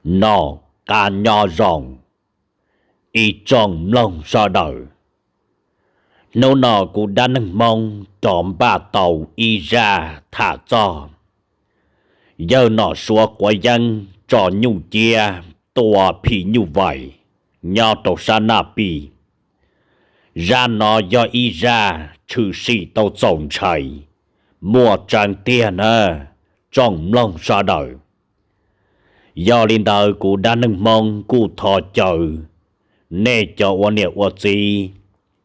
Noj qab nyob zoo, ib tsoom mloog sawv daws. Hnub no kuv dab neeg Hmoob rov npaj tau ib zaj tham txog yawg Nom Suav quav yeeb tso nyuj ciab tua phim nyuj vais nyob rau sab Naj Pis. Zaj no yog ib zaj tshwm sim tau txaus ntshai, muaj tseeb tiag na, tsoom mloog sawv daws. Yog li ntawd kuv dab neeg Hmoob kuj thov caw nej cov ua niam ua txiv,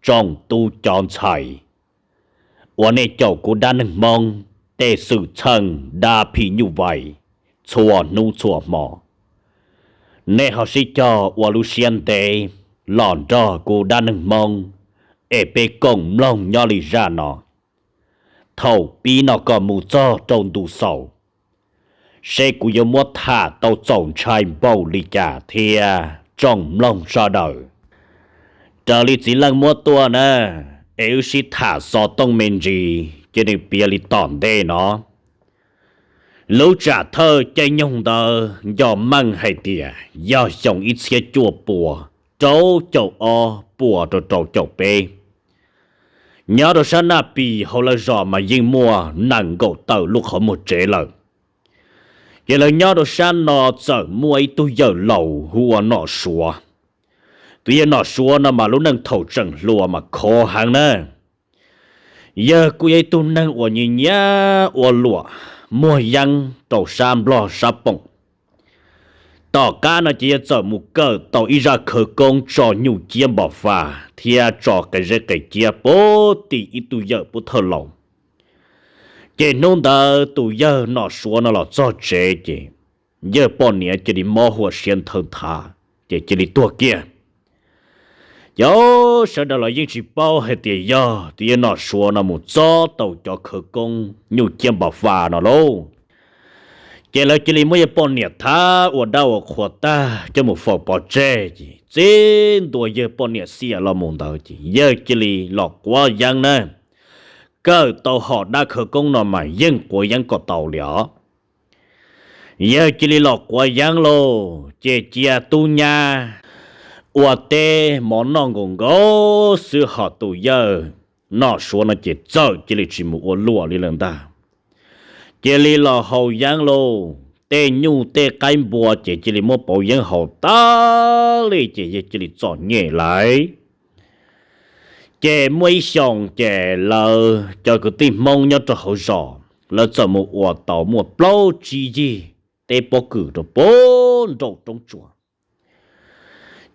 tsoom tub cov ntxhais uas nej caum kuv dab neeg Hmoob tej xwm txheej dab phim nyuj vais txhua hnub txhua hmo, nej ho sib cog ua lub siab ntev los nrog kuv dab neeg Hmoob es peb koom mloog nyob li zaj no. Thaum pib no kom mus txog rau ntu xaus, seb kuv yuav muab tham tau txaus ntshai npaum li cas thiab tsoom mloog sawv daws. Raws li txiv leej muab tuaj na, es wb sib tham xov tooj me ntsis ces nws piav li tom ntej no. Lub tsam thawj caij nyoog ntawd nco meej hais tias yog xyoo ib txhiab cuaj pua rau caum ob pua rau rau caum peb. Nyob rau sab Naj Pis hauv lawv zos mas yeej muaj nees nkaum tawm lub qhov muag tsev lawm. Ces lawv nyob rau sab no txawm muaj ib tug yawm laus hu ua Nom Suav. Tus yawg Nom Suav no mas lub neej thaum tseem hluas mas khov heev na. Yawg kuj yog ib tug neeg uas nyiam nyiam ua luam muag yeeb rau sab Nplog sab Poom. Tom qab no ces yawg txawm mus kawm tau ib zaj khawv koob tso nyuj ciab npos fas thiab tso qe zeb qe ciab puag tim ib tug yawm pub thawj laus. Ces hnub ntawd tus yawg Nom Suav no los txog tsev ces yawg poj niam cia li mob huam siab nthawv nthav ces cia li tuag kiag. Ces sawv daws los yeej tsis paub hais tias yog tus yawg Nom Suav no mus txob tau cov khawv koob nyuj ciab npos fas no lauj. Ces lawv cia li muab yawg poj niam thab ua dab ua qhua tag coj mus faus pov tseg ces txij ntua yawg poj niam xiam los mus ntawd ces yawg cia li los quav yeeb na. Kawm tau hom dab khawv koob no mas yeej quav yeeb kom tau li os. Yawg cia li los quav yeeb lauj, ces cia tub nyab ua teb mov noj nkaus nkaus xwb, ho tus yawg Nom Suav no ces txawm cia li tsis mus ua luam li lawm ntag. Cia li los haus yeeb lauj, tej nyuj tej qaib npua ces cia li muab pauv yeeb haus tas li ces yawg cia li txom nyem lawm. Ces muaj ib xyoos ces lawv cov kwv tij Hmoob nyob rau hauv zos lawv txawm mus ua tau muaj plaub tsib yig teb pob kws rau puag nraum roob tsuas.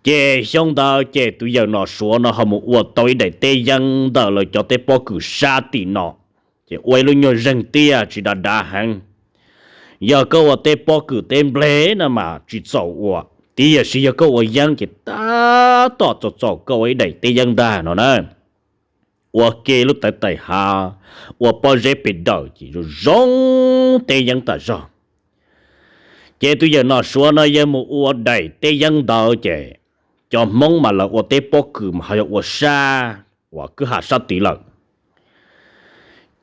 Ces xyoo ntawd ces tus yawm Nom Suav no ho mus ua tau ib daim teb yeeb ntawm lawv cov teb pob kws sab tim no. Ces ua ib lub nyuag zeeg tiaj tsis dav dav heev. Yog koj ua teb pob kws teb nplej no mas tsis txaus ua, tiam sis yog koj ua yeeb ces tab tom txaus txaus koj ua ib daim teb yeeb ntag no na. Ua ke lub tawv tais hav, ua pob zeb pes daws ces zoo zoo teb yeeb tas zog. Ces tus yawm Nom Suav no yawg mus ua daim teb yeeb ntawd ces cov Hmoob mas lawv ua teb pob kws mas ho yog ua sab uas kwj ha sab tid lawm.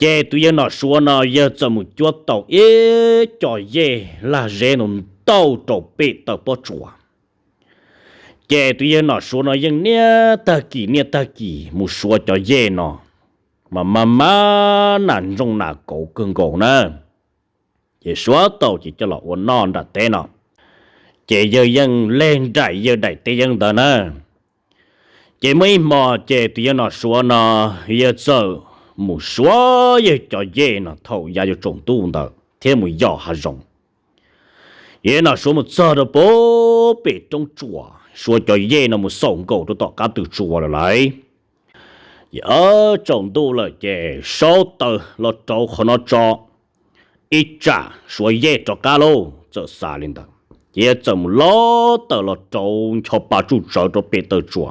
Ces tus yawg Nom Suav no yawg txawm mus cuab tau ib co yej lag zeb ntau ntau rau pem taw pob tsuas. Ces tus yawg Nom Suav no yeej niaj tag kis niaj tag kis mus suav cov yej no, mas mas mas nas ntsooj nas kauv kawg nkaus na. Ces suav tau ces coj los ua noj nram teb no. Ces yawg yeej leg nraim yawg daim teb yeeb ntawd na. Ces muaj ib hmo ces tus yawg Nom Suav no yawg txawm mus suav yawg cov yej no thaum yav yuav tsaus ntuj ntawd thiab mus yos hav zoov. Yawg Nom Suav mus txog rau puag pem roob tsuas, suav cov yej no mus xaus nkaus rau tom qab tw tsua lawm lauj. Ces tsaus ntuj lawm ces saub taws los rauv qhov no tso, ib tsam suav yej rov qab lauj, txawm xav li ntawd. Ces yawg txawm mus lov taws los rauv ncho pa tsuj tsawv rau pem taw tsua.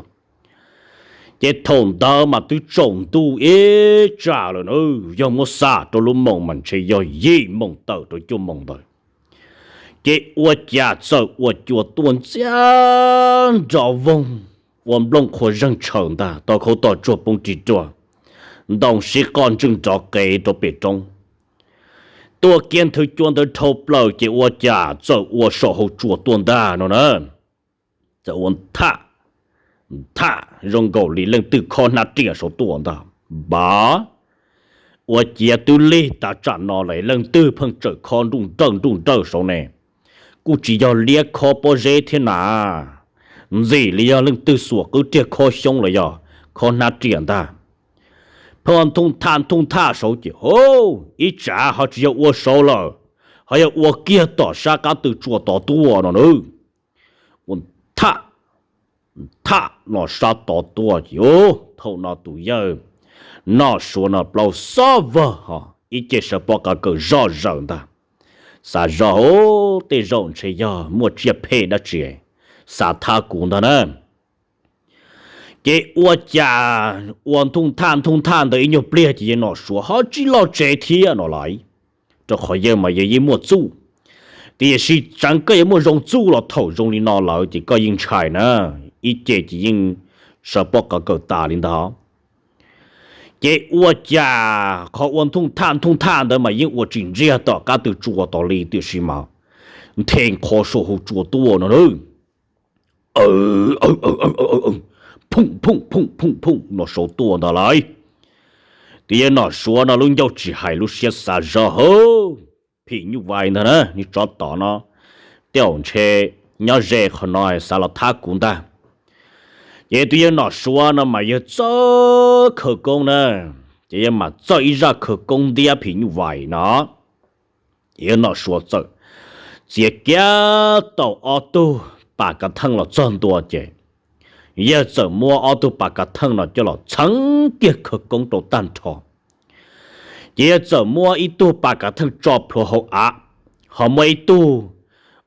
Ces thaum ntawd mas twb tsaus ntuj ib tsam lawm na, yog muab xam rau lub moos mas ntshe yog yim moos tawm rau cuaj moos ntawd. Ces ua cas txawm ua cua tuaj ntxiag nrov voog, ua nplooj qhuav zeeg tshaws ntag, tau khaub toj tsuag poob rig ruag, ntoo sib qoj ntswj nrov qev rau pem roob. tuaj kiag nthwv cua ntawd dhau plaws ces ua cas txawm ua saum hauv tsua tuaj ntag no na. Txawm ua nthaj, nthaj zoo nkaus li leej twg khob hnab riam saud tuaj ntag. Npav, ua ciav twb lig tas tsam no lawm leej twg pheej tsawm khob nruj nrawj nruj nrawj saud ne. Kuj tsis yog liab khob pob zeb thiab na, ntxim li yog leej twg xuas qwb riag khob xyoob los yog khob hnab riam ntag. Pheej ua nthoj nthaj nthoj nthaj saud ces ho, ib tsam ho tsis yog ua saud lawm, ho yog ua kiag tom sab qab tw tsua tod tuaj no na. Ua nthaj, nthaj no sab tod tuaj ces thaum no tus yawg Nom Suav no plaub xob vog ho ib ce sawv pob qa kawm zoj zaws ntag. Xav zoj hauv tej zaum ntshe yog muaj tsiaj phem dab tsi xav thab kuv ntag na. Ces ua cas ua nthoj nthaj nthoj nthaj ntawd ib nyuag pliag ces yawg Nom Suav ho tsis loj tsev thiab no lawm, rau qhov yawg mas yawg yeej muaj txuj. Tiam sis tseev koj yuav muaj zoo txuj los thaum zoo li no lawm ces koj yeej ntshai na, ib ce ces yeej sawv pob qa kawm tas li ntag. Ces ua cas qhov ua nthoj nthaj nthoj nthaj ntawd mas yeej ua tsis ntsiag tom qab tw tsua tod li tiam sis mas nthe qho saum hauv tsua tuaj no na. Phooj phooj phooj phooj phooj no saud tuaj ntag lauj. Tus yawg Nom Suav no lub ncauj tsis hais lub siab xav zoj hauv, phim nyuj vais ntag na, niag tsov tom no, tej zaum ntshe nyob ze qhov no xav los thab kuv ntag. Ces tus yawg Nom Suav no mas yawg txawj khawv koob na, ces yawg mam txawj ib zaj khawv koob ntiab phim nyuj vais no. Ces yawg Nom Suav txawm txiav kiag tau ob tug pas kav theej los txog ntua ces yawg txawm muab ob tug pas kav theej no coj los txheeb kiag khawv koob rau tag nrho. Ces yawg txawm muab ib tug pas kav theej tso plhuav hauv av, ho muab ib tug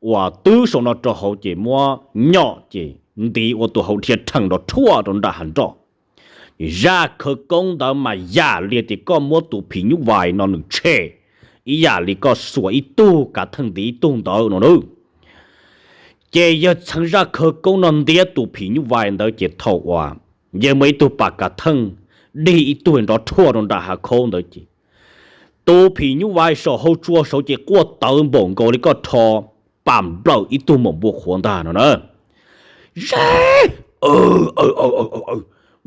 uas twb saum no rau hauv ces muab nyom ces ntiv ua tus hauv dhia rheem nrov rhuaj rau nram hav nroj. Zaj khawv koob ntawd mas yam li tias koj muab tus phim nyuj vais no nws tshem, ib yam li koj xuas ib tug kav theej ntiv ib tug ntawd no na. Ces yawg txheev zaj khawv koob no ntiab tus phim nyuj vais ntawd ces thaum uas yawg muaj ib tug pas kav theej dig ib tug nrov rhuaj rau nram hav khaub ntawd ces tus phim nyuj vais saum hauv tsua saud ces quaj tawv npaum nkaus li koj rho pas nplawm ib tug maum npua qhuav ntag no na. Ze,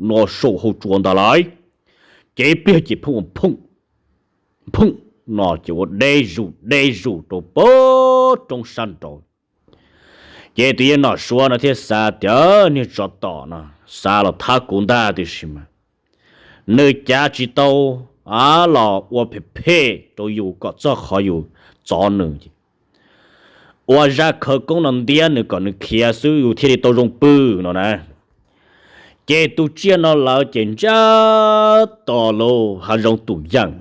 no saum hauv tsua ntag lauj. Ces ib pliag ces phooj ua phooj, phooj no ces ua deb zus deb zus rau pem roob sab nraud. Ces tus yawg Nom Suav no thiaj xav tias niag tsov tom no xav los thab kuv ntag tiam sis mas nws cav tsis tau los ua phem phem rau yus kom txog qhov yus txov nws. Ua zaj khawv koob no ntiab nws kom nws khiav xwb yus thiaj li tau zoo pw no na. Ces tus tsiaj no lawv ces ntsab tos lub hav zoov tus yeem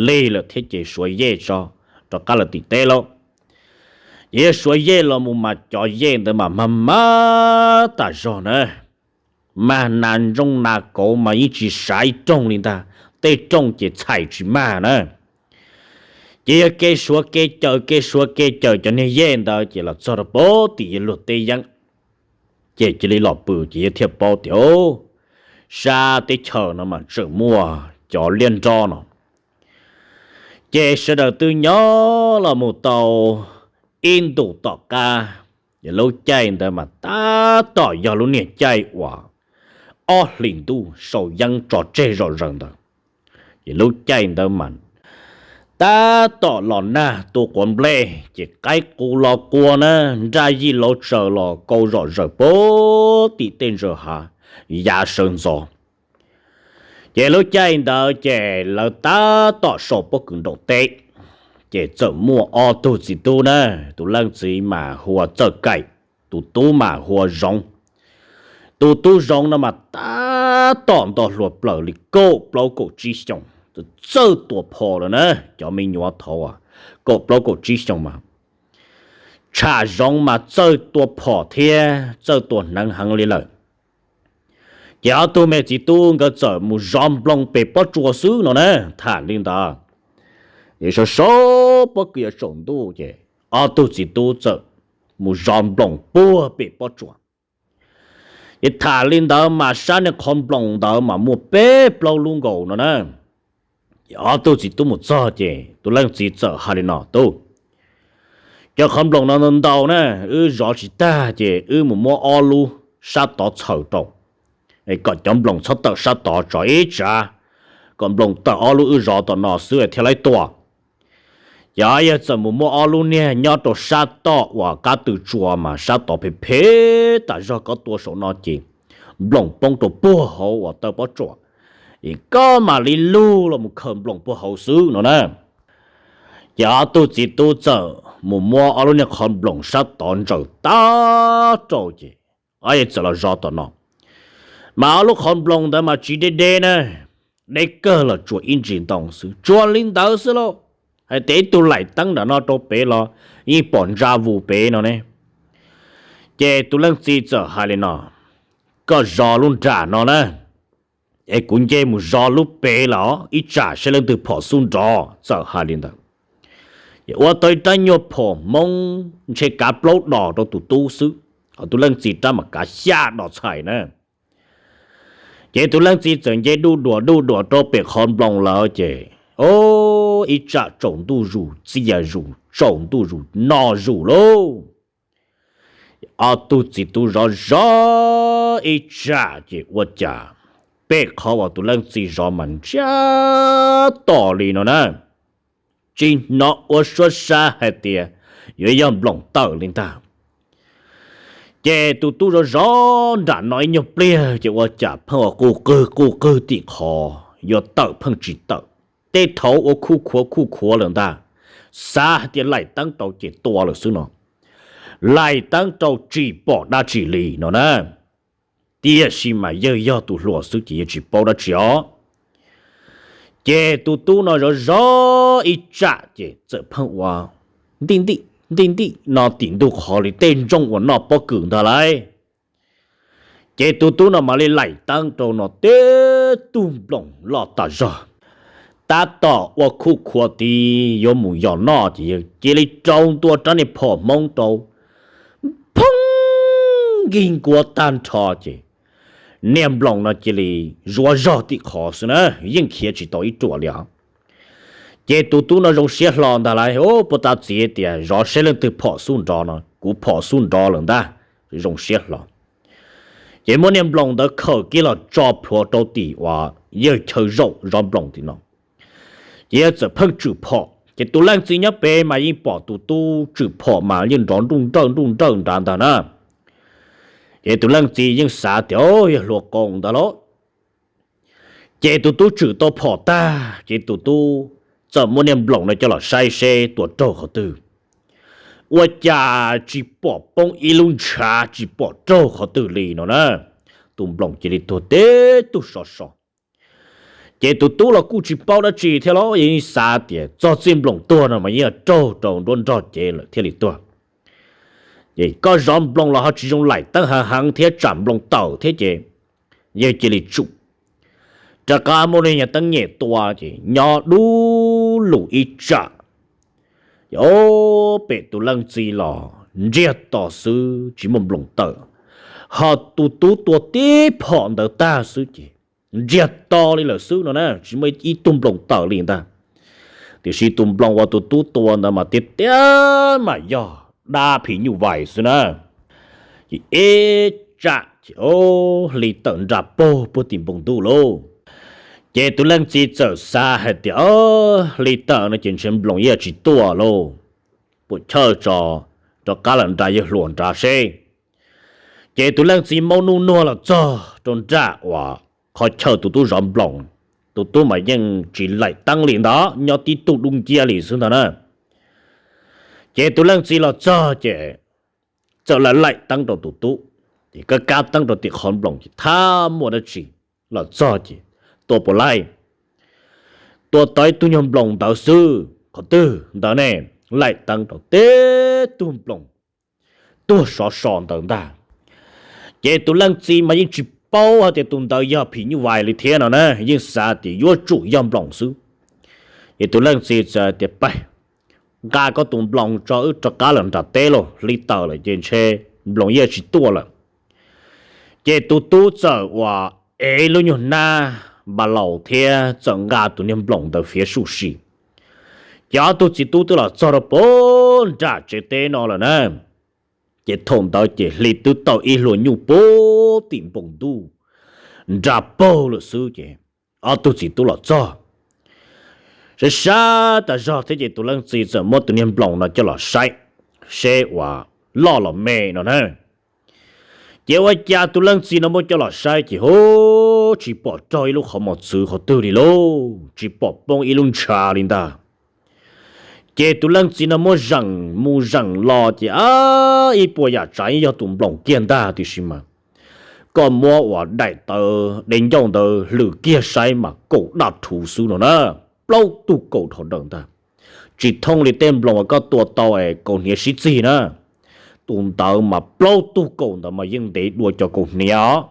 lig lawm thiab ces Suav yej tso rov qab lawm tim teb lauj. Ces yawg Suav yej los mus mas cov yej ntawd mas mag mag tas zog na. Mag nas ntsooj nas kauv mas yeej tsis sav ib rooj li ntag, tej rooj ces txhais tsis mag na. Ces yawg kev Suav kev cawm kev Suav kev cawm cov niag yej ntawd ces los txog rau pem tim yawg luag teb yeeb. Ces cia li los pw ces yawg thiaj paub tias sab teb chaws no mas tseem muaj cov liab nrob no. Ces sawv daws twb nyob los mus tau ib ntus tom qab, ces lub caij ntawd mas tab tom yog lub niag caij uas ob hlis ntuj sau yeeb tso tseg zom zaws ntawd. Ces lub caij ntawd mas tab tom los nag tu quav nplej ces qaib qus los qua na, nraj yij lauv tsaws los kau zom zaws pem tim tej ntsaws hav yav sawv ntxov. Ces lub caij ntawd ces lawv tab tom sau pob kws nraum teb, ces txawm muaj ob tug txiv tub na, tus leej txiv mas hu ua Txawj Kaim, tus tub mas hu ua Zoov. Tus tub Zoov no mas tab tom nto hluas plaws li kaum plaub kaum tsib xyoos, txawj tua phom lawm na, cov me nyuam thaud kaum plaub kaum tsib xyoos mas tsham Zoov mas txawj tua phom thiab txawj tua hneev heev li lawm. Ces ob tug me txiv tub nkawd txawm mus zov nploos pem pob tsuas xwb no na, tham li ntawd. Ces sawv sawv pob kws yuav tsaus ntuj ces ob tug txiv tub txawm mus zov nploos puag pem pob tsuas. Ces tham li ntawd mas sab niag qhov nploos ntawd mas muaj peb plaub lub nkaus no na. Ob tug txiv tub mus txog ces tus leej txiv txawm hais li no, Tub, cov qhov nploos no ntau na, wb zov tsis tag ces wb mus muab ob lub sab tod txhaws rau, kom cov nploos txhob tawm sab tod tso ib tsam, kom nploos tawm ob lub wb zov tom no xwb thiaj li tua. Ces yawg txawm mus muab ob lub niag nyob rau sab toj uas qab tw tsua mas sab tod phem phem tas zog, koj tua saum no ces nploos poob rau puag hauv uas taw pob tsuas, es koj mam li lug los mus khaws nploos puag hauv xwb no na. Ces ob tug txiv tub txawm mus muab ob lub niag qhov nploos sab tod ntsaws tag rau ces ob yawg txawm los zov tom no. Mas ob lub qhov nploos ntawd mas tsis deb deb na, deb kawg los tsuas ib ntsis ntoo xwb, tsuas li ntawd xwb lauj. Hais tias ib tug laim teeb nram no rau pem los yeej pom ntsa vus pem no ne. Ces tus leej txiv txawm hais li no, Koj zov lub nram no na, es kuv nce mus zov lub pem los ib tsam saib leej twg phom xub nrov. Txawm hais li ntawd, ua tau ib rab nyuag phom hmoob ntshe kav plaub dos rau tus tub xwb, ho tus leej txiv rab mas kav xya dos txhais na. Ces tus leej txiv txawm nce duj duas duj duas rau pem qhov nploos lawm ces, o, ib tsam tsaus ntuj zus txias zus, tsaus ntuj zus no zus lauj. Ob tug txiv tub zov zov ib tsam ces ua cas pem qhov uas tus leej txiv zov mas ntsiag to li no na, tsis hnov ua suab sab hais tias yuav yog nploos tawm li ntag. Ces tus tub zov zov nram no ib nyuag pliag ces ua cas pheej ua qus qwg qus qwg tim qhov, yuav tawm pheej tsis tawm. Tej thaud ua khuj khuav khuj khuav lawm ntag, xav hais tias laim teeb rau ces tua lawm xwb no. Laim teeb rau tsis pom dab tsi li no na. Tiam sis mas yawg yog tus hluas xwb ces yawg tsis paub dab tsi os. Ces tus tub no zov zov ib tsam ces txawm pheej ua ntij ntij ntij ntij no tim ntug qhov li tej ntsooj uas noj pob kws ntag lauj. Ces tus tub no mam li laim teeb rau no tib tug nploos loj tas zog, tab tom ua khuj khuav tid yuav mus yos noj ces yawg cia li rau ntua rab niag phom hmoob rau, phoob nkig nkuav tag nrho ces niag nploos no cia li zuav zog tim qhov xwb na, yeej khiav tsis tau ib ruam li os. Ces tus tub no zoo siab hlo ntag lauj, puag ta txiv tias zov saib leej twg phom xub nrov no, kuv phom xub nrov lawm ntag, zoo siab hlo. Ces muab niag nploos ntawd khawm kiag los tso plhuav rau tim uas yawg chaw zaum zov nploos tim no. Ces yawg txawm pheej tswm phom, ces tus leej txiv nyob pem mas yeej pom tus tub tswm phom mas yeej nrov nruj nrawj nruj nrawj nrad ntag na. Ces tus leej txiv yeej xav tias, o, yog hluas qoob ntag lauj. Ces tus tub tswm tau phom tag ces tus tub txawm muab niag nploos no coj los saib seb tua raug qhov twg. Ua cas tsis pom poob ib lub ntshav, tsis pom raug qhov twg li no na. Tus nploos cia li tuag tib tug sov so. Ces tus tub los kuj tsis paub dab tsi thiab los yeej xav tias txog txij nploos tuag no mas yeej raug rau nruab nrog cev lawm thiaj li tuag. Ces koj zov nploos los ho tsis zoo laim teeb heev heev thiab tsam nploos tawm thiab ces yawg cia li tsum rov qab muab niag teeb nyem tua ces nyob dub lus ib tsam. Ces pem tus leej txiv los ntsiag to xwb tsis muaj nploos tawm, ho tus tub tua tib phom ntawd tag xwb ces ntsiag to li lawm xwb no na, tsis muaj ib tug nploos tawm li ntag. Tiam sis tus nploos uas tus tub tua ntawd mas tiag tiag mas yog dab phim nyuj vais xwb na. Ces ib tsam ces hli tawm nra paug puag tim npoo ntuj lauj. Ces tus leej txiv txawm xav hais tias, hli tawm no ces ntshe nploos yeej tsis tuaj lauj, puas chawj tso rov qab los nrad yawg hluas nrad seb. Ces tus leej txiv maub nuj nuag los txog rau nram uas qhov chaw tus tub zov nploos, tus tub mas yeej tsis laim teeb li ntag, nyob tib tug dub nciab li xwb ntag na. Ces tus leej txiv los txog ces txawm laim laim teeb rau tus tub, ces kab kab teeb rau tim qhov nploos ces thab muaj dab tsi. Los txog ces tua puas laij, tua tau ib tug nyuag nploos ntawd xwb. Qhov twg ntawd ne? Laim teeb rau tib tug nploos tuag sov so ntawd ntag. Ces tus leej txiv mas yeej tsis paub hais tias tus ntawd yog phim nyuj vais li thiab no na, yeej xav tias yuav tsum yog nploos xwb. Ces tus leej txiv txawm tias, pab, nqa koj tus nploos tso wb rov qab los nram teb lauj, hli tawm lawm ces ntshe nploos yeej tsis tuaj lawm. Ces tus tub txawm uas ev lub nyuag hnab npa laus thiab txawm nqa tus niag nploos ntawd fiav suj si. Ces ob tug txiv tub twb los txog rau puag nram tsev teb no lawm na. Ces thaum ntawd ces hli twb tawm ib hlua nyuj puag tim npoo ntuj nra paug lawm xwb ces ob tug txiv tub los txog, saib saib tas zog thiab ces tus leej txiv txawm muab tus niag nploos no coj los saib seb uas loj los me no na. Ces ua cas tus leej txiv no muab coj los saib ces hu, tsis pom raug ib lub qhov mos txwv qhov twg li lauj, tsis pom poob ib lub ntshav li ntag. Ces tus leej txiv no muab zeem mus zeem los ces a, ib puas yam tsav yeej yog tus nploos kiag ntag tiam sis mas koj muab uas daim tawv dej ncauj ntawd hlwm kiag saib mas kaum daj rhuv xwb no na, plaub tug kaus dhau dawm ntag. Tsis thooj li tej nploos uas koj tua tau es kaus hniav sib txig na, tus ntawd mas plaub tug kaus ntawd mas yeej ntev dua cov kaus hniav os.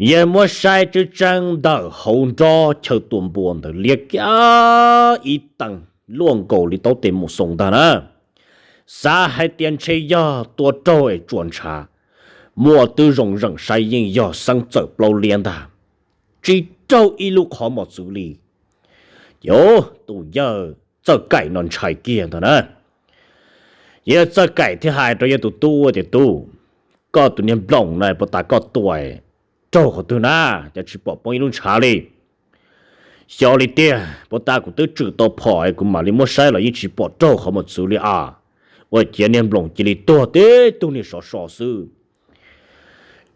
Yawg muab saib tseeb tseeb ntawm hauv nrob chaw tua npua ntawd liab kiag ib teev luaj nkaus li taub tes mus xoos ntag na. Xav hais tias ntshe yog tua raug es tsuas ntshav, muaj twb zoo zeem saib yeej yog xeeb txawm plaub liab ntag, tsis raug ib lub qhov mos txwv li. Ces tus yawg Txawj Kaim no ntshai kiag ntag na. Yawg Txawj Kaim thiaj hais rau yawg tus tub tias, Tub, koj tus niag nploos na puas tas koj tua raug qhov twg na, cas tsis pom poob ib lub ntshav li? Xyov li tiag, puas tas kuv twb tswm tau phom kuv mam li muab saib los yeej tsis pom raug qhov mos txwv li as. Ua ciav niag nploos cia li tuag tib tug niag sov so xwb.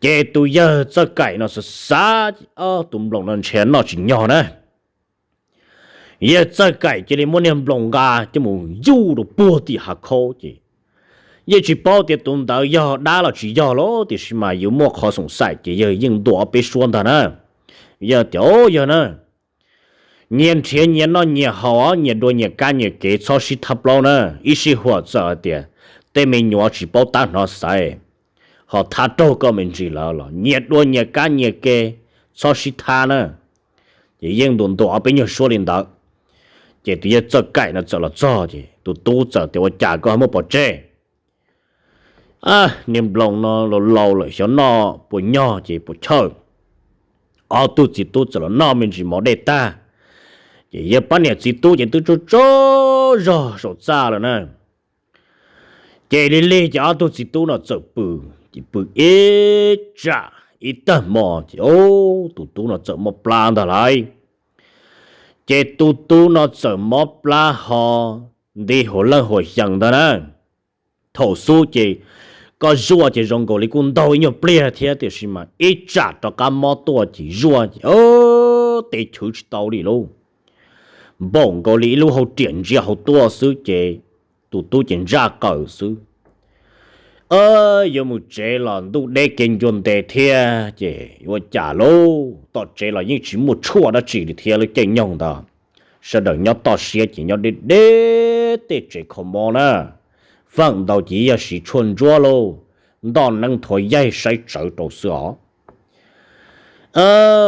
Ces tus yawg Txawj Kaim no xav xav, tus nploos no ntshe noj tsis nyog na. Yawg Txawj Kaim cia li muab niag nploos nqa coj mus yuj rau puag tim hav khaub ces yeej tsis paub tias tus ntawd yog dab los tsis yog los tiam sis mas yus muaj qhov xoom xaim ces yawg yeej ntuas ob peb suab ntag na. Yawg tias, Yawg na, nyias nrhiav nyias noj nyias haus, nyias dua nyias kab nyias kev, txhob sib thab plaub na. Ib sij huam txawm hais tias tej me nyuam tsis paub tab hnov xaiv ho thab raug koj me ntsis lawm los nyias dua nyias kab nyias kev, txhob sib thab na. Ces yeej ntuas ntuas ob peb nyuag suab li ntawd. Ces tus yawg Txawj Kaim no txawm los txog ces tus tub txawm tias, Ua cas koj ho muaj pov tseg? Niag nploos no laus laus lawm xyov noj puas nyog ces puas chawj. Ob tug txiv tub txawm los noj me ntsis mov dej tag, ces yawg pab niam txiv tub ces twb tsaug tsaug zog saum txaj lawm na. Ces lig lig ces ob tug txiv tub no txawm pw, ces pw ib tsam ib tag hmo ces tus tub no txawm mob plab ntag lauj. Ces tus tub no txawm mob plab ho nti huas leej huas xyees ntag na. Thaum xub ces koj zuaj ces zoo nkaus li kuj ntaug ib nyuag pliag thiab tiam sis mas ib tsam rov qab mob tuaj ces zuaj ces tes chwv tsis tau li lauj. Npaum nkaus li ib lub hau riam ntsia hauv tuaj xwb ces tus tub ces ntsaj qaws xwb. Yuav mus tsev los ntuj deb kev ncua ntev thiab ces yuav cas lauj, tom tsev los yeej tsis muaj tshuaj dab tsi li thiab lub caij nyoog ntawd. Sawv daws nyob toj siab ces nyob deb deb tej tsev kho mob na. Feem ntau ces yog siv tshuaj ntsuab lauj, ntoj neeb thuav yaig saib tsawv rau xwb os.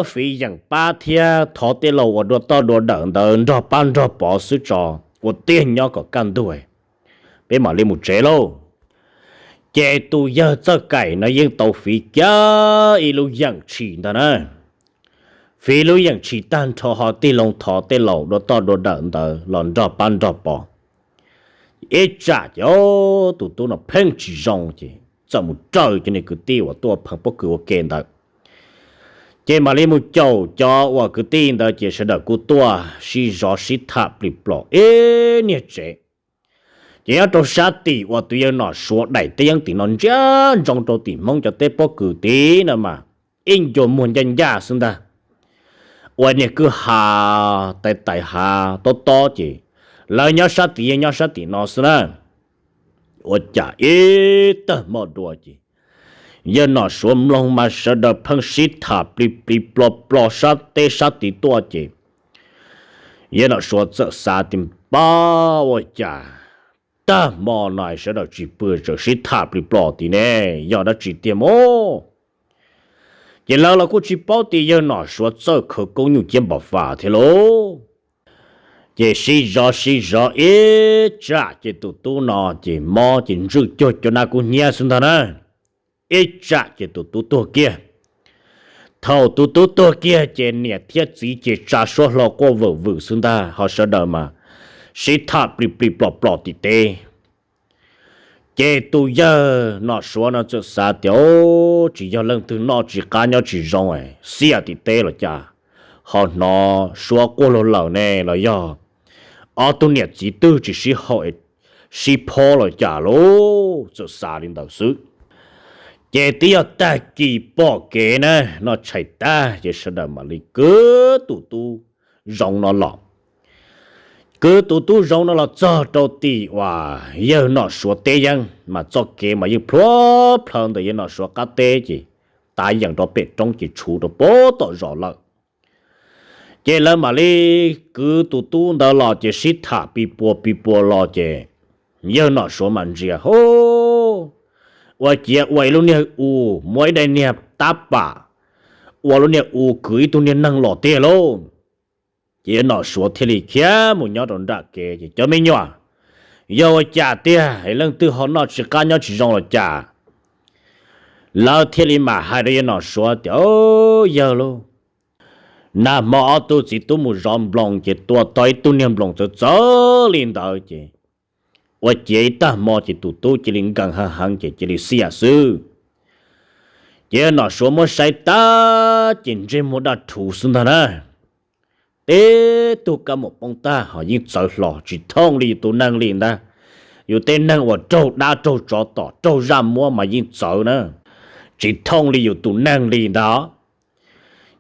Fiv yeem pab thiab thov tej laus uas dua toj dua dawm ntawd nrog pab nrog pov xwb tso, ua tiag nyob kom kaj ntug, peb mam li mus tsev lauj. Ces tus yawg Txawj Kaim no yeej tau fiv kiag ib lub yeem tshis ntag na. Fiv lub yeem tshis tag nrho ho tig loo thov tej laus dua toj dua dawm ntawd los nrog pab nrog pov. Ib tsam ces tus tub no pheej tsis zoo ces txawm mus raws cov niag kwv tij uas tuaj pheej pob kws ua ke ntawd. Ces mam li mus caum cov uas kwv tij ntawd ces sawv daws kuj tuaj sib zov sib tham plig plos ib niag tsev. Ces nyob rau sab tim uas tus yawg Nom Suav daim teb yeeb tim no ntsia ntsoov rau tim Hmoob cov teb pob kws tid no mas ib ncua muag ncaj ncaj xwb ntag. Ua niag kwj ha tais tais hav tob tob ces lawv nyob sab tid yawg nyob sab tim no xwb na. Ua cas ib tag hmo dua ces yawg Nom Suav mloog mas sawv daws pheej sib tham plig plig plo plo sab teb sab tid tuaj ces yawg Nom Suav txawm xav tias pab ua cas tag hmo no sawv daws tsis pw tseem sib tham plig plo tid ne, yog dab tsi tiag mog? Ces lawv los kuj tsis paub tias yawg Nom Suav txawj khawv koob nyuj ciab npam fas thiab lauj. Ces sib zov sib zov ib tsam ces tus tub no ces mob ces ntswj cuag cov nab kub hnyiab xwb ntag na. Ib tsam ces tus tub tuag kiag. Thaum tus tub tuag kiag ces niam thiab txiv ces tsa suab hlo quaj vwm vwm xwb ntag, ho sawv daws mas sib tham plis plis plom plom tim teb. Ces tus yawg Nom Suav no txawm xav tias, tsis yog leej twg noj tsis qab nyob tsis zoo xiam tim teb los cas, ho hnov suab quaj luag lawm ne los yog ob tug niam txiv twg tsis sib haum sib phob los cas lauj, txawm xav li ntawd xwb. Ces twb yog tag kis pom kev na, noj tshais tag ces sawv daws mam li kwv tus tub zoov no los. Kwv tus tub zoov no los txog rau tim uas yawg Nom Suav teb yeeb mas txoj kev mas yeej plhuav plhaws ntawm yawg Nom Suav qab teb ces tav yeem rau pem roob ces tshuv rau pem tom zos lawm. Ces lawv mam li kwv tus tub ntawd los ces sib tham pis puas pis puas los ces yawg Nom Suav mas ntsia, hu, ua ciav ua ib lub niag u, muab ib daim niag tab pam, ua lub niag u kwv ib tug niag neeg los tiag lauj. Ces yawg Nom Suav thiaj li khiav mus nyob rau nram kev ces, cov me nyuam, yog ua cas tiag es leej twg ho noj tsis qab nyob tsis zoo los cas? Lawv thiaj li mam hais rau yawg Nom Suav tias, yawg lauj, nag hmo ob tug txiv tub mus zov nploos ces tua tau ib tug niag nploos txawv txawv li ntawd ces ua ciav ib tag hmo ces tus tub cia li nkees heev heev ces cia li xiam xwb. Ces yawg Nom Suav muab saib tag ces ntsej muag daj rhuv xwb ntag na. Teb tug kab mom poob tag ho yeej txawv hlo tsis thooj li yus tus neeg li ntag. Yus tej neeg uas raug dab raug tsov tom raug zaj muab mas yeej txawv na, tsis thooj li yus tus neeg li ntag.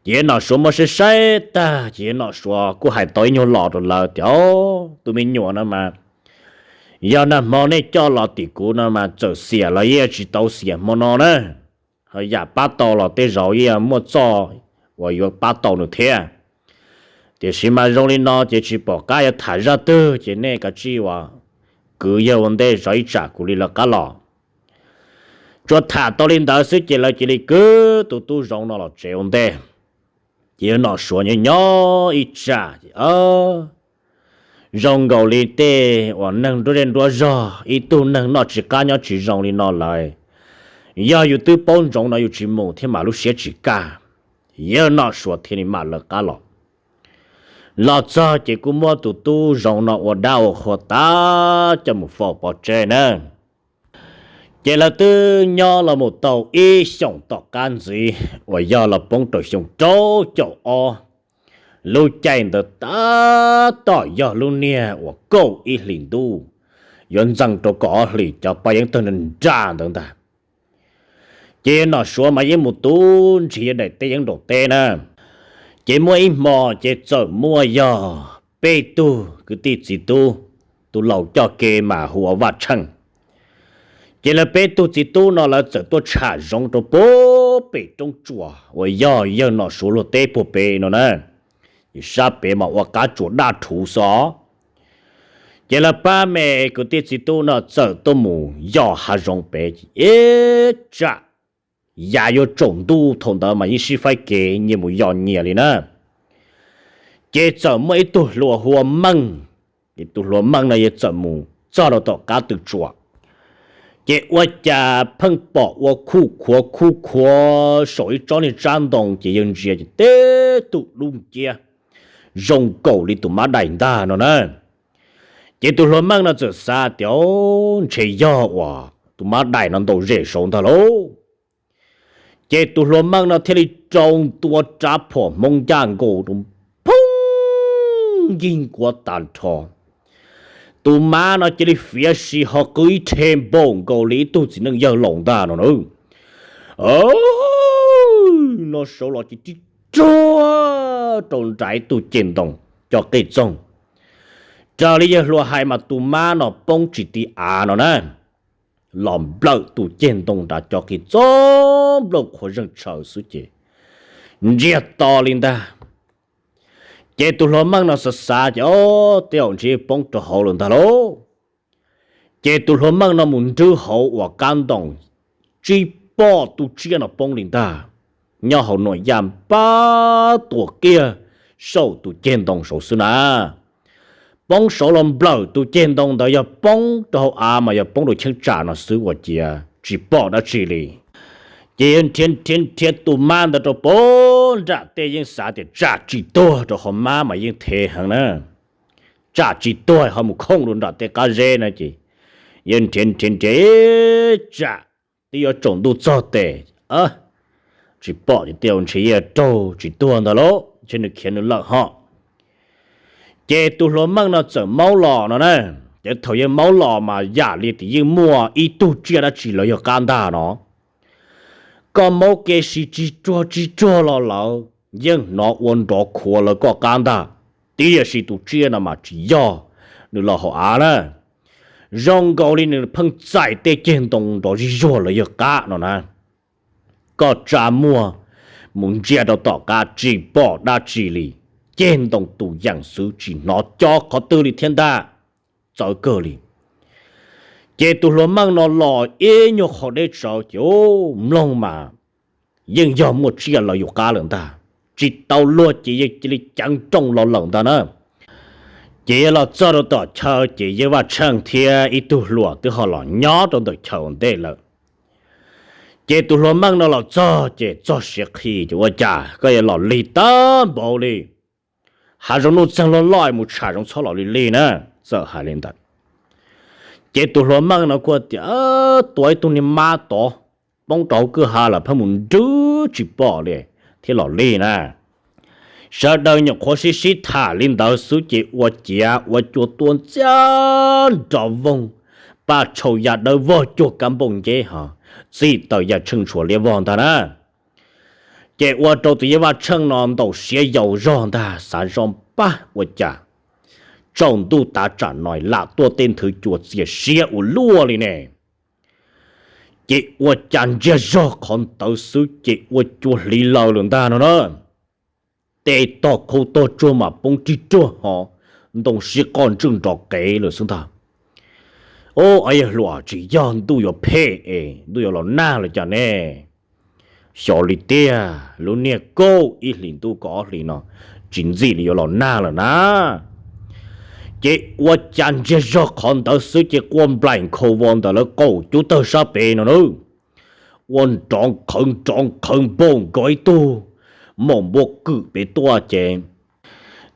Ces yawg Nom Suav muab saib saib tag ces yawg Nom Suav kuj hais tau ib nyuag lo rau lawv tias, tus me nyuam no mas yog nag hmo nej coj los tim kuv no mas txawm xiam los yeej tsis tau xiam hmo no na. Ho yam pab tau los tej zaum yeej muaj txoj uas yuav pab tau nws thiab. Tiam sis mas zoo li no ces tsis pom qab yuav tham zaj twg ces nej kav tsij uas kwv yawg ua ntej zov ib tsam kuv li lawv qab los. Tsuas tham tau li ntawd xwb ces lawv cia li kwv tus tub zoov no los tsev ua ntej. Ces yawg Nom Suav nyob nyob ib tsam ces zoo nkaus li tej uas neeg nruab zej nruab zog, ib tug neeg noj tsis qab nyob tsis zoo li no lawm, yog yus twb paub ntsoov no yus tsis mus thiab mas lub siab tsis kaj. Yawg Nom Suav thiaj li mam lawv qab los. Los txog ces kuj muab tus tub zoov no ua dab ua qhua tas coj mus faus pov tseg na. Ces lawv twb nyob los mus tau ib xyoos tom qab ntxiv uas yog los poob rau xyoo rau caum ob. Lub caij ntawd tab tom yog lub niag uas kaum ib hlis ntuj, yuav ntxeev rau kaum ob hlis cov paj yeeb tawg nra nra ntawd ntag. Ces Nom Suav mas yeej mus tu nrhiav daim teb yeeb nraum teb na. Ces muaj ib hmo ces txawm muaj yog peb tug kwv tij txiv tub, tus laus coj ke mas hu ua Vaj Tsheej. Ces lawv peb tug txiv tub no lawv txawm tuaj tsham zoov rau puag pem roob tsuas uas yog yawg Nom Suav luag teb puag pem no na. Sab pem mas ua qab tsuas daj rhuv xwb. Ces lawv pab me kwv tij txiv tub no txawm tuaj mus yos hav zoov pem ib tsam, yav yuav tsaus ntuj thaum ntawd mas yeej sib faib kev nyias mus yos nyias li na. Ces txawm muaj ib tug hluas hu ua Meej, tus hluas Meej no yog txawm mus txog rau tom qab tw tsuas. Ces ua cas pheej pom ua khuj khuav khuj khuav saum ib tsob niag tsab ntoo ces yawg ntsia ces teb tug dub nciab zoo nkaus li tus mab dais ntag no na. Ces tus hluas Meej no txawm xav tias ntshe yog uas tus mab dais no ntaus zem saud ntag lauj. Ces tus hluas Meej no thiaj li rau ntua rab phom Hmoob ncaj nkaus rau, phooj, nkig nkuav tas nrho. Tus mab no cia li fiav si ho qw ib rhe npaum nkaus li ib tug txiv neej yawg laus ntag no na. No saud los ces tib ruag rau nram ib tug ceg ntoo cov qij txoog. Raws li yawg hluas hais mas tus mab no poob tsis ti av no na, los nplawm tus ceg ntoo nrad cov qij txoog nplooj qhuav zeeg tshaws xwb ces ntsiag to li ntag. Ces tus hluas Meej no xav xav ces, o, tej zaum ntshe poob rau hauv lawm ntag lauj. Ces tus hluas Meej no mus nrwb hauv uas qab ntoo, tsis pom tus tsiaj no poob li ntag. Nyob hauv nuam yaj npab tuam kiag saum tus ceg ntoo saud xwb na. Poob saud los nplawm tus ceg ntoo ntawd yog poob rau hauv av mas yog poob rau cheeb tsam no xwb ua ciav tsis pom dab tsi li. Ces yawg nrhiav nrhiav nrhiav tus mab ntawd rau pem nram tej, yeej xav tias tsam tsis tuag rau qhov mab mas yeej thev heev na. Tsam tsis tuag ho mus khooj rau nram tej qab zeb na ces yawg nrhiav nrhiav nrhiav tsam twb yuav tsaus ntuj txog tes, tsis pom ces tej ntshe yeej raug tsis tuag ntag lauj, ntshe nws khiav nws lawm ho. Ces tus hluas meej no txawm maub los no na, ces thaum yawg maub los mas yam li tias yeej muaj ib tug tsiaj dab tsi lawv yog qab ntag no. Koj maub kev siv tsis ruag tsis ruag los lawv yeej hnov ua nrov khuav lawv koj qab ntag, tiam sis tus tsiaj no mas tsis yog nws los hauv av na. Zoo nkaus li nws pheej txais tej ceg ntoo nrov zig zuag lawv yawg qab no na. Koj tsa muag mus ntsia rau tom qab tsis pom dab tsi li, ceg ntoo tus yeem xwb tsis hnov co qhov twg li thiab ntag. Txawv kawg li. Ces tus hluas meej no los ib nyuag qho deb tsawv ces mloog mas yeej yog muaj tsiaj lawv yus qab lawm ntag, tsis tau luag ces yawg cia li ceev rooj los lawm ntag na. Ces yawg los txog rau tom chaw ces yawg Vaj Tsheej thiab ib tug hluas twb ho los nyob rau ntawm chaw ua ntej lawm. Ces tus hluas meej no los txog ces txog siav qhi ces ua cas koj yuav los lig tag npaum li, hav zoov nuj txeeg loj loj mus tsham zoov txhob los lig lig na. Txawm hais li ntawd ces tus hluas meej no kuj tias, tua ib tug niag mab tod poob rau hauv kwj ha lawm pheej mus nrwb tsis pom li thiab los lig na. Sawv daws nyuam qhuav sib sib tham li ntawd xwb ces ua ciav ua cua tua ntxiag nrov voog, paj tshau ya dawb vog cuag kab npauj nceb ho txij taws ya tsheej tshuav liab vog ntag na. Ces ua rau tus yawg Vaj Tsheej no ntaus siav yaus zog ntag, xav zoj pab ua cas tsaus ntuj tav tsam no lam tuaj tej nthwv cua txias siab ua luaj li ne. Ces ua cas ntsiag zog qhov ntawd xwb ces ua cua hliv laws lawm ntag no na. Tej tog khau tog tsuag mas poob rig ruag ho ntoo sib qoj ntswj nrov qev lawm xwb ntag. Au, yawg hluas, tsis yog ntuj yuav phem es ntuj yuav los nag los cas ne? Xyov li tiag, lub niag kauj ib hlis ntuj kaum ob hlis no tsis ntxim li yuav los nag lawm na. Ces ua cas ntsiag zog qhov ntawd xwb ces quaj nplaim nkhaus vos ntawm lawv qaum cub tawg sab pem no na. Ua nrov nqhawv nrov nqhawv npaum nkaus ib tug maum npua kwm pem tuaj ces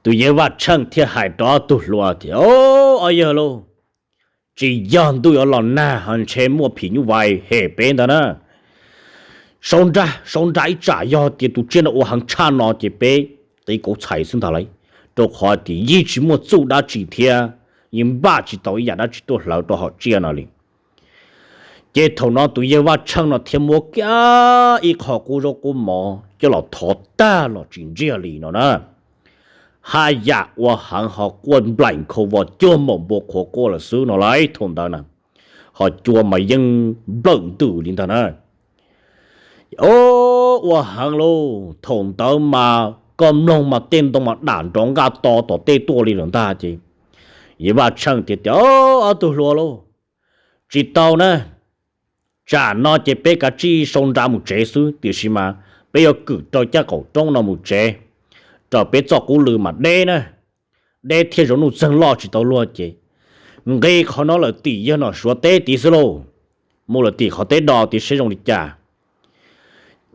tus yawg Vaj Tsheej thiaj hais rau ob tug hluas tias, Au, yawg lauj, tsis yog ntuj yuav los nag ho ntshe muaj phim nyuj vais hem peb ntag na. Sau nra, sau nra ib tsam yog tias tus tsiaj no ua heev tshaj no ces peb tiv kauv txhais xwb ntag lauj, rau qhov tias yeej tsis muaj txuj dab tsi thiab yeej npaj tsis tau ib yam dab tsi tuaj hlawv rau hom tsiaj no li. Ces thaum no tus yawg Vaj Tsheej no thiaj muab kiag ib qho qub zaub qub mov coj los thov tag los tsis ntsiag li no na. Haj yam ua heev ho quaj nplaim nkhaus vos cuag maum npua qhuav quaj lawm xwb no lauj. Thaum ntawd na ho cua mas yeej nplawm ntws li ntag na. Au, ua heev lauj, thaum ntawd mas koj mloog mas tej ntoo mas dam nrov nqaj to tom tej tuaj li lawm ntag ces yawg Vaj Tsheej tias tias, Au, ob tug hluas lauj, tsis tau na, tsam no ces peb kav tsij sau nra mus tsev xwb, tiam sis mas peb yuav kwm rau caj qaum roob no mus tsev, rau peb txoj qub lw mas deb na, deb thiab zoov nuj txeeg loj tsis tau luag ces nqis qhov no lawm tim yawg Nom Suav teb tid xwb lauj. Mus lawm tim qhov teb do tid seb zoo li cas.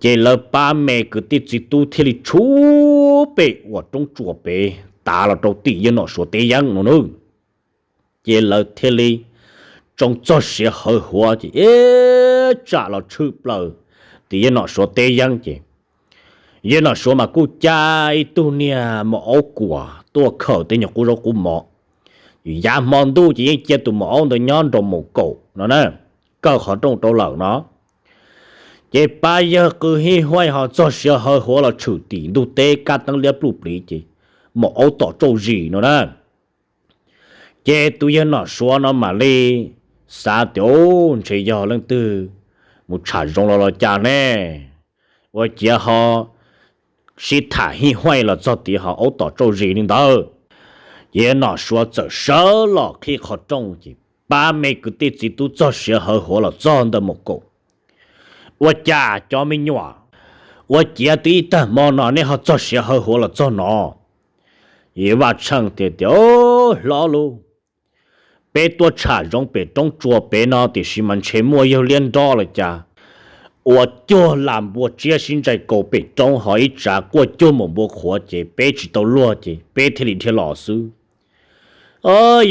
Ces lawv pab me kwv tij txiv tub thiaj li tshub pem uas roob tsuas pem tav los rau tim yawg Nom Suav teb yeeb no nawb. Ces lawv thiaj li tsoo txog siav hawv huav ces ib tsam los tshwm plaws tim yawg Nom Suav teb yeeb ces yawg Nom Suav mas kuj cab ib tug niag maum aub kuam tuaj khawm tej nyuag qub zaub qub mov. Yav hmo ntuj ces yeej cia tus maum aub ntawd nyob nrog maum kaum no na, kaw qhov rooj rau lawm no. Ces pab yawg qw hij huaj ho txog siav hawv huav los tshwm tim ntug teb kab teeb liab pluj pliv ces maum aub tom tsauj zis no na. Ces tus yawg Nom Suav no mam li xav tias, Ntshe yog leej twg mus tsham zoov los los cas ne, ua ciav ho sib tham hij huaj los txog tid ho aub tom tsauj zis li ntawd. Ces yawg Nom Suav txawm sawv los qhib qhov rooj ces pab me kwv tij txiv tub txog siav hawv huav los txog ntawm maum kaum. Ua cas cov me nyuam, ua ciav twb ib tag hmo no nej ho txog siav hawv huav los txog no? Yawg Vaj Tsheej tias tias, Hlob lauj, peb tuaj tsham zoov pem roob tsuas pem no tiam sis mas ntshe muaj yawg liab nrob los cas ua cuag las npua tsiab sib ntsais kaus pem roob ho ib tsav quaj cuag maum npua qhuav ces peb tsis tau luag ces peb thiaj li dhia los xwb.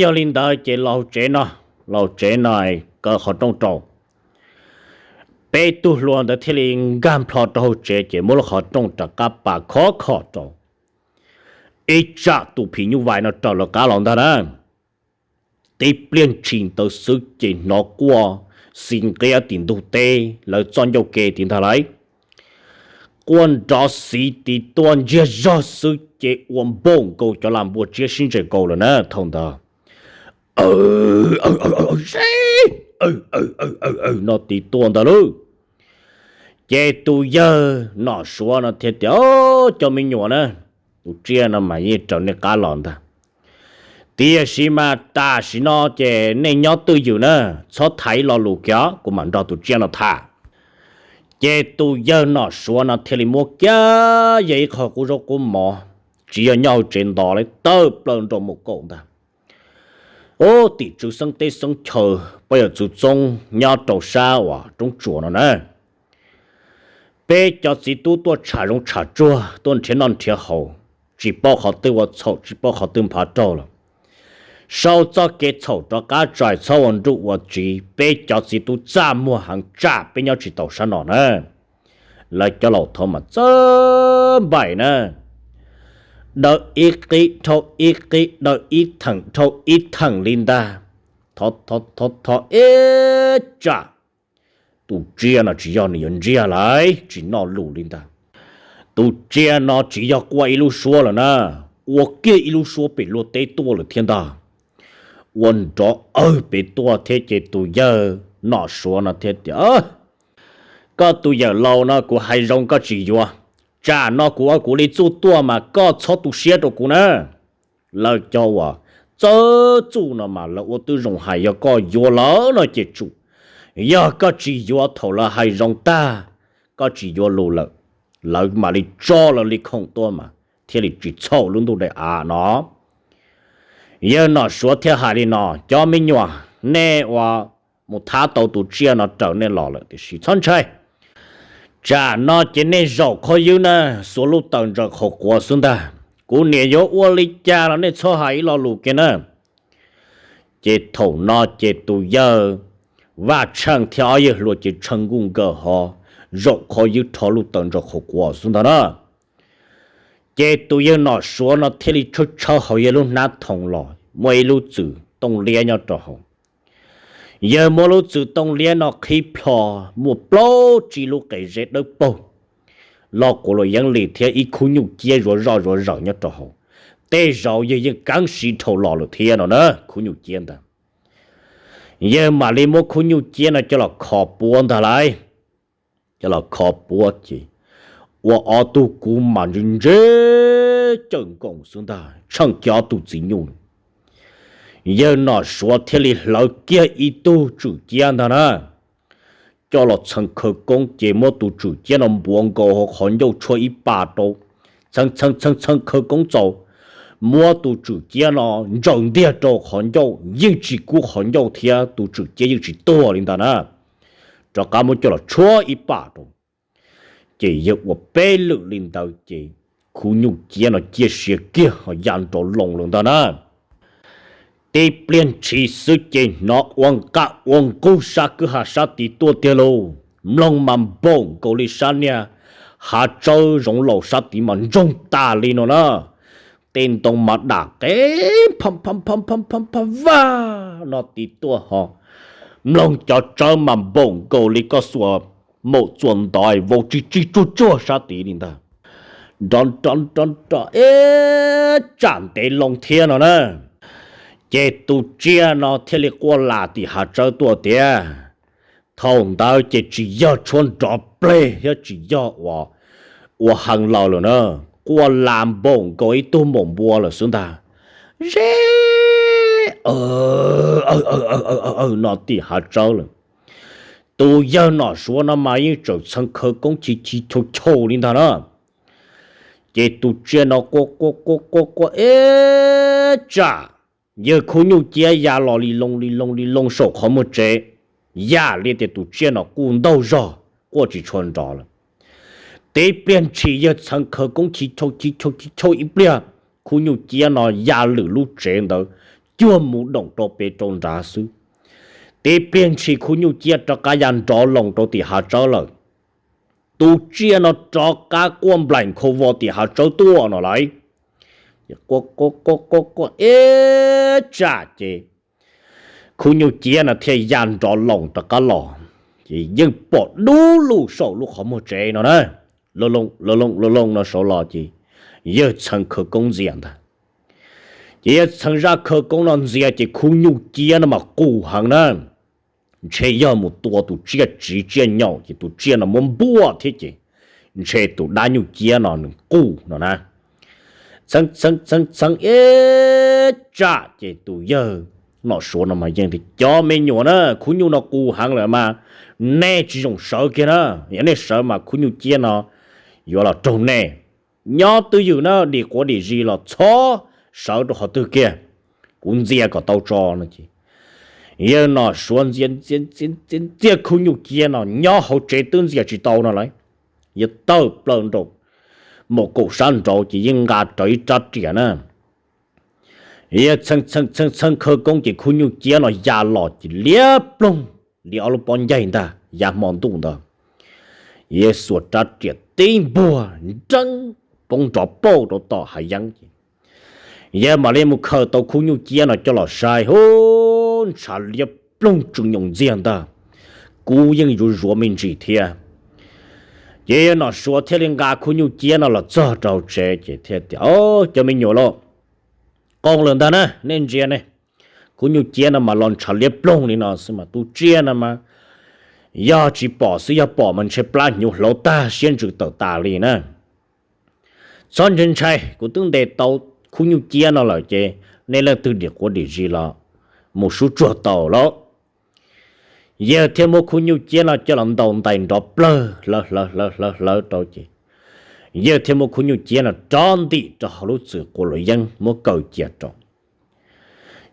Yog li ntawd ces los hauv tsev no, los hauv tsev no kaw qhov rooj rau. Peb tug hluas ntawd thiaj li nkag nplho rau hauv tsev ces muab lub qhov rooj rov qab pas khov kho rau. Ib tsam tus phim nyuj vais no raws lawv qab los ntag na. Tib pliag ntshis ntawd xwb ces hnov quaj xis nqiab tim ntug teb lawv txoj ncauj ke tim ntag lauj. Quaj nrov xiv tim tuaj ntsiag zog xwb ces ua npaum nkaus cov las npua tsiab sib ntsais kaus lawm na thaum ntawd. Aw, aw, aw, aw, aw, no tim tuaj ntag lauj. Ces tus yawg Nom Suav no thiaj tias, Cov me nyuam na, tus tsiaj no mas yeej raws nej qab los ntag. Tiam sis mas tam sim no ces nej nyob twj ywm na, txhob tham ib lo lus kiag, kuv mam nrog tus tsiaj no tham. Ces tus yawg Nom Suav no thiaj li muab kiag yog ib qho qub zaub qub mov, tsis yog nyob hauv tsev ntov li, tawm plaws nraum mus kaum ntag. Ub, tim tswv xeeb teb xeeb chaw, poj yawm txwv txoob nyob rau sab uas roob tsuas no na. Peb cov txiv tub tuaj tsham zoov tsham tsuag, tuaj nrhiav noj nrhiav haus, tsis paub qhov twg ua txhaum, tsis paub qhov twg nphav raug lawm. Sau txoj kev txhaum rov qab tso, txhob ua nruj ua tsiv, peb cov txiv tub txaj muag heev, tsam peb nyob tsis taus sab no na. Lawv cov laus thaud mas txawj npaim na, daws ib qib dhau ib qib, daws ib theem dhau ib theem li ntag. Thov, thov, thov ib tsam, tus tsiaj no tsis yog nws yuav ntsiag lawm, tsis noj lus li ntag. Tus tsiaj no tsis yog quaj ib lub suab lawm na, ua kiag ib lub suab pem luag teb tuaj lawm thiab ntag. Ua nrov awg pem tuaj thiab ces tus yawg Nom Suav no thiaj tias, Koj tus yawm laus no kuv hais zoo koj tsis yuav. Tsam no kuv ua kuv li txuj tuaj mas koj txhob tu siab rau kuv na. Lawv cov uas txawj txuj no mas lawv ua twb zoo hais, yog koj yuav lawm no ces tsum, yog koj tsis yuav thaum lawv hais zoo tag, koj tsis yuav lus lawm, lawv mam li tso lawv li khoom tuaj mas thiaj li tsis txhaum lub ntuj daim av no. Yawg Nom Suav thiaj hais li no, Cov me nyuam, nej ua mus thab tau tus tsiaj no raws nej los lawm tiam sis txhob ntshai. Tsam no ces nej zaum qhov ywb na, xuas lub taws ntsaws qhov quav xwb ntag. Kuv niam yuav ua li cas los nej txhob hais ib lo lus kiag na. Ces thaum no ces tus yawg Vaj Tsheej thiab ob yawg hluas ces tshee nkuj nkaws ho zaum qhov ywb rho lub taws ntsaws qhov quav xwb ntag na. Ces tus yawg Nom Suav no thiaj li tshawb tshawb hauv yawg lub hnab thoov los muaj ib lub txwm tooj liab nyob rau hauv. Yawg muab lub txwm tooj liab no qhib plho, muaj plaub tsib lub qe zeb dawb paug, lo quav luam yeeb lis thiab ib khub nyuj ciab zuav zoj zuav zaws nyob rau hauv. Tej zaum yawg yeej keeb siv dhau los lawm thiab no na, khub nyuj ciab ntawd. Yawg mam li muab khub nyuj ciab no coj los kho puab ntag lauj. Coj los kho puab ces ua ob tug kub mas ntse ntse cawm nkoos xwb ntag, tsheej kiag ob tug txiv nyuj. Yawg Nom Suav thiaj li hlawv kiag ib tug tswm ciab ntag na, coj los txheev khawv koob ces muab tus tswm ciab no npuav nkaus hauv qhov ncauj tshuab ib pas rau, txheev txheev txheev txheev khawv koob txaus, muab tus tswm ciab no ntsaws ntiag rau qhov ncauj, yeej tsis kub qhov ncauj thiab tus tswm ciab yeej tsis tuag li ntag na. Rov qab muab coj los tshuab ib pas rau, ces yawg ua peb lwm li ntawd ces khub nyuj ciab no ciaj sia kiag ho ya nrov loo lawm ntag na. Tib pliag ntshis xwb ces hnov ua nqaj ua nqug sab kwj ha sab tid tuaj tiag lauj. Mloog mas npaum nkaus li sab niag hav tsawb zoov laus sab tid mas ntsoog tas li no na. Tej ntoo mas dam qe pha pha pha pha pha pha vaj no tid tuaj ho. Mloog cov tsawb mas npaum nkaus li koj xuas maum txuas ntov vau tsig tsig tsuag tsuag sab tid li ntag. Nrov nrov nrov nrov ib tsam ntev loo thiab no na. Ces tus tsiaj no thiaj li quaj las tim hav tsawb tuaj tiag. Thaum ntawd ces tsis yog tshuab nrov pleg thiab tsis yog ua, ua heev laws lawm na, quaj las npaum nkaus ib tug maum npua lawm xwb ntag. Ze no tim hav tsawb lawm. Tus yawg Nom Suav no mas yeej tseem txheev khawv koob chis chis chau chau li ntag na. Ces tus tsiaj no quaj quaj quaj quaj quaj ib tsam, yawg khub nyuj ciab ya los li loo li loo li loo saum qhov muag tsev, yam li tias tus tsiaj no kuj ntaug zog, quaj tsis tshua nrov lawm. Tib pliag ntshis yawg Txheev khawv koob chiv chau chiv chau chiv chau ib pliag, khub nyuj ciab no ya lwm lub tsev ntawd cuag mus doom rau pem rau nrad xwb. Tib pliag ntshis khub nyuj ciab rov qab ya nrov loos rau tim hav tsawb lawm. Tus tsiaj no rov qab quaj nplaim nkhaus vos tim hav tsawb tuaj no lauj. Quaj quaj quaj quaj quaj ib tsam ces khub nyuj ciab no thiaj ya nrov loos rov qab los, ces yeej pom dub lug saum lub qhov muag tsev no na. Loo loo loo loo loo no saud los ces yawg Txheev khawv koob ntxias ntag. Ces yawg Txheev zaj khawv koob no ntxias ces khub nyuj ciab no mas qus heev na. Ntshe yog mus tua tus tsiaj tsiv tsiaj nyaum ces tus tsiaj no muab npuaj thiab ces ntshe tus dab nyuj ciab no nws qus no na. Txheev txheev txheev txheev ib tsam ces tus yawg Nom Suav no mas yeej tias, Cov me nyuam na, khub nyuj no qus heev lawm mas nej tsis zoo sawv kiag na. Yog nej sawv mas khub nyuj ciab no yuav los raug nej. Nyob twj ywm na, dim quav dim zis los txhob sawv rau qhov twg kiag, kuv ntxias kom tau tso no ces yawg Nom Suav ntxias ntxias ntxias ntxias khub nyuj ciab no nyob hauv tsev twb ntxias tsis tau no lawm. Yawg tawm plaws nraum mus kaum sab nraud ces yeej nqa rawv ib rab riam na. Yawg txheej txheej txheej txheej khawv koob ces khub nyuj ciab no ya los ces liab ploog li ob lub pob ncaig ntag. Yav hmo ntuj ntawd yawg xuas rab riam tib npuag nreeb poob nrov pauj rau tom hav yeeb ces yawg mam li mus khaws tau khub nyuj ciab no coj los saib, hu, ntshav liab ploog tsuas nyoos ntxiag ntag. Kub yeej yuav zuav me ntsis thiab. Ces yawg Nom Suav thiaj li nqa khub nyuj ciab no los txog rau tsev ces thiaj tias, Cov me nyuam lauj, qoo lawm ntag na, nej ntsia ne. Khub nyuj ciab no mas los ntshav liab ploog li no xwb mas tus tsiaj no mas yog tsis pom xwb, yog pom mas ntshe plab hnyuv hlauv tag siab ntsws tawm tas li na. Txhob ntshai ntshai, kuv twb ntes tau khub nyuj ciab no lawm ces nej leej twg dim quav dim zis los mus sub tsuag tau lauj. Yawg thiaj muab khub nyuj ciab no coj los ntaus ntais nrov plawg hlawv hlawv hlawv hlawv hlawv rau ces yawg thiaj muab khub nyuj ciab no rov ntim rau hauv lub txwm quav luam yeeb muab kaw cia rau.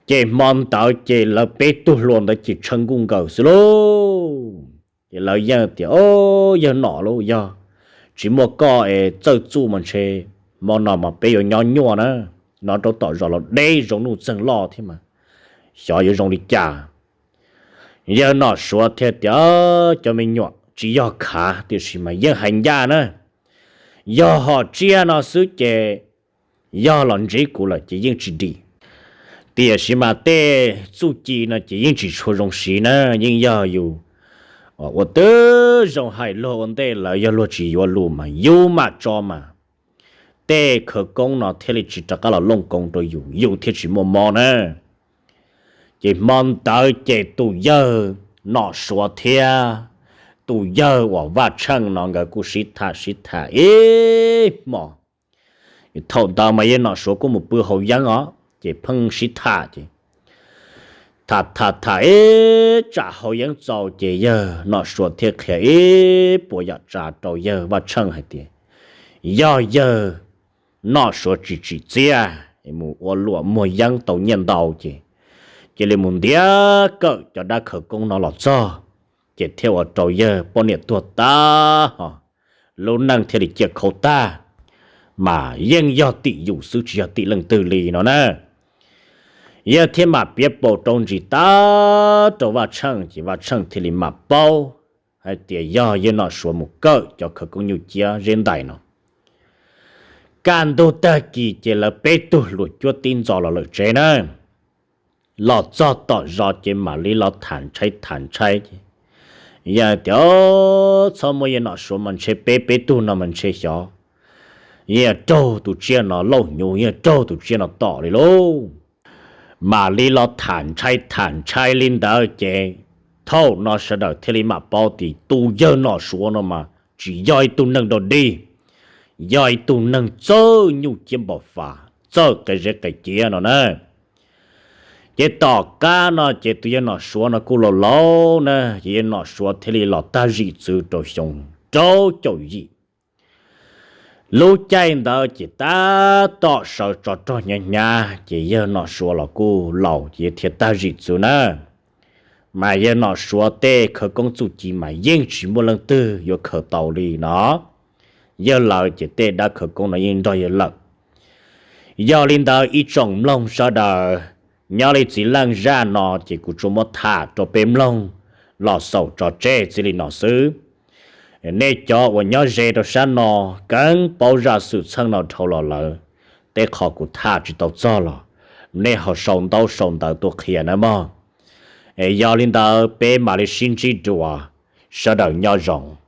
Ces hmo ntawd ces lawv peb tug hluas ntawd ces tshee nkuj nkaws xwb lauj. Ces lawv yeej tias, O, yawg Nom lauj, yog tsis muaj koj es txawj txuj mas ntshe hmo no mas peb yuav nyob nyuaj na, no rau tom zos los deb zoo nuj txeeg loj thiab mas xyov yuav zoo li cas. Yawg Nom Suav thiaj tias, Cov me nyuam, tsis yog khav tiam sis mas yeej hais ncaj na. Yog hom tsiaj no xwb ces yog los ntsib kuv lawm ces yeej tsis dim. Tiam sis mas tej txuj ci no ces yeej tsis tshua zoo siv na, yeej yog yus ua twb zoo hais luag ua ntej lawm, yog luag tsis yuav lus mas yus mam tso mas tej khawv koob no thiaj li tsis rov qab los looj koov rau yus, yus thiaj tsis muaj mob na. Ces hmo ntawd ces tus yawg Nom Suav thiab tus yawg uas Vaj Tsheej no nkawd kuj sib tham sib tham ib hmo. Thaum ntawd mas yawg Nom Suav kuj mus pw haus yeeb os, ces pheej sib tham ces tham tham tham ib tsam haus yeeb txaus ces yawg Nom Suav thiaj qhia ib puas yam tsav rau yawg Vaj Tsheej hais tias, yog yawg Nom Suav tsis tsim txiaj mus ua luam muag yeeb tau nyiaj ntau ces cia li mus ntiav kawm cov dab khawv koob no los txog, ces thiaj ua rau yawg poj niam tuag tag ho lub neej thiaj li ciaj khauv tag. Mas yeej yog tim yus xwb tsis yog tim leej twg li no na. Yawg thiaj mam piav paus rau ntsis tag rau Vaj Tsheej ces Vaj Tsheej thiaj li mam paub hais tias yog yawg Nom Suav mus kawm cov khawv koob nyuj ciab zeb ntais no. Kaj ntug tag kis ces lawv peb tug hluas cuab tib ntxos los lawm tsev na. Los txog tom zos ces mam li los tham ntshai tham ntshai ces yawg tias, Txhob muab yawg Nom Suav mas ntshe peb peb tug no mas ntshe xyov yeej raug tus tsiaj no lauj, hnyuv yeej raug tus tsiaj no tom li lauj. Mam li los tham ntshai tham ntshai li ntawd ces thaum no sawv daws thiaj li mam paub tias tus yawg Nom Suav no mas tsis yog ib tug neeg dog dig, yog ib tug neeg txawj nyuj ciab npau fas, txawj qe zeb qe ciav no na. Ces tom qab no ces tus yawg Nom Suav no kuj laus laus na, ces yawg Nom Suav thiaj li los tag zim txwv rau xyoo rau caum yim. Lub caij ntawd ces tab tom sawv tsov rog hnyav hnyav ces yawg Nom Suav los kuj laus ces thiaj tag zim txwv na. Mas yawg Nom Suav tej khawv koob txuj ci mas yeej tsis muaj leej twg yuav khaws tau li no. Yawg lawm ces tej dab khawv koob no yeej nrog yawg lawm. Yog li ntawd ib tsoom mloog sawv daws, nyob li txiv leej zaj no ces kuv tsuas muab tham rau peb mloog los xaus tso tseg txij li no xwb. Nej cov uas nyob ze rau sab no, keeb paub zaj xwm txheej no dhau los lawm, tej qho kuv tham tsis tau txog los nej ho sau ntaub sau ntawv tuaj qhia nawb mog. Es yog li ntawd peb mam li sib ntsib dua, sawv daws nyob zoo.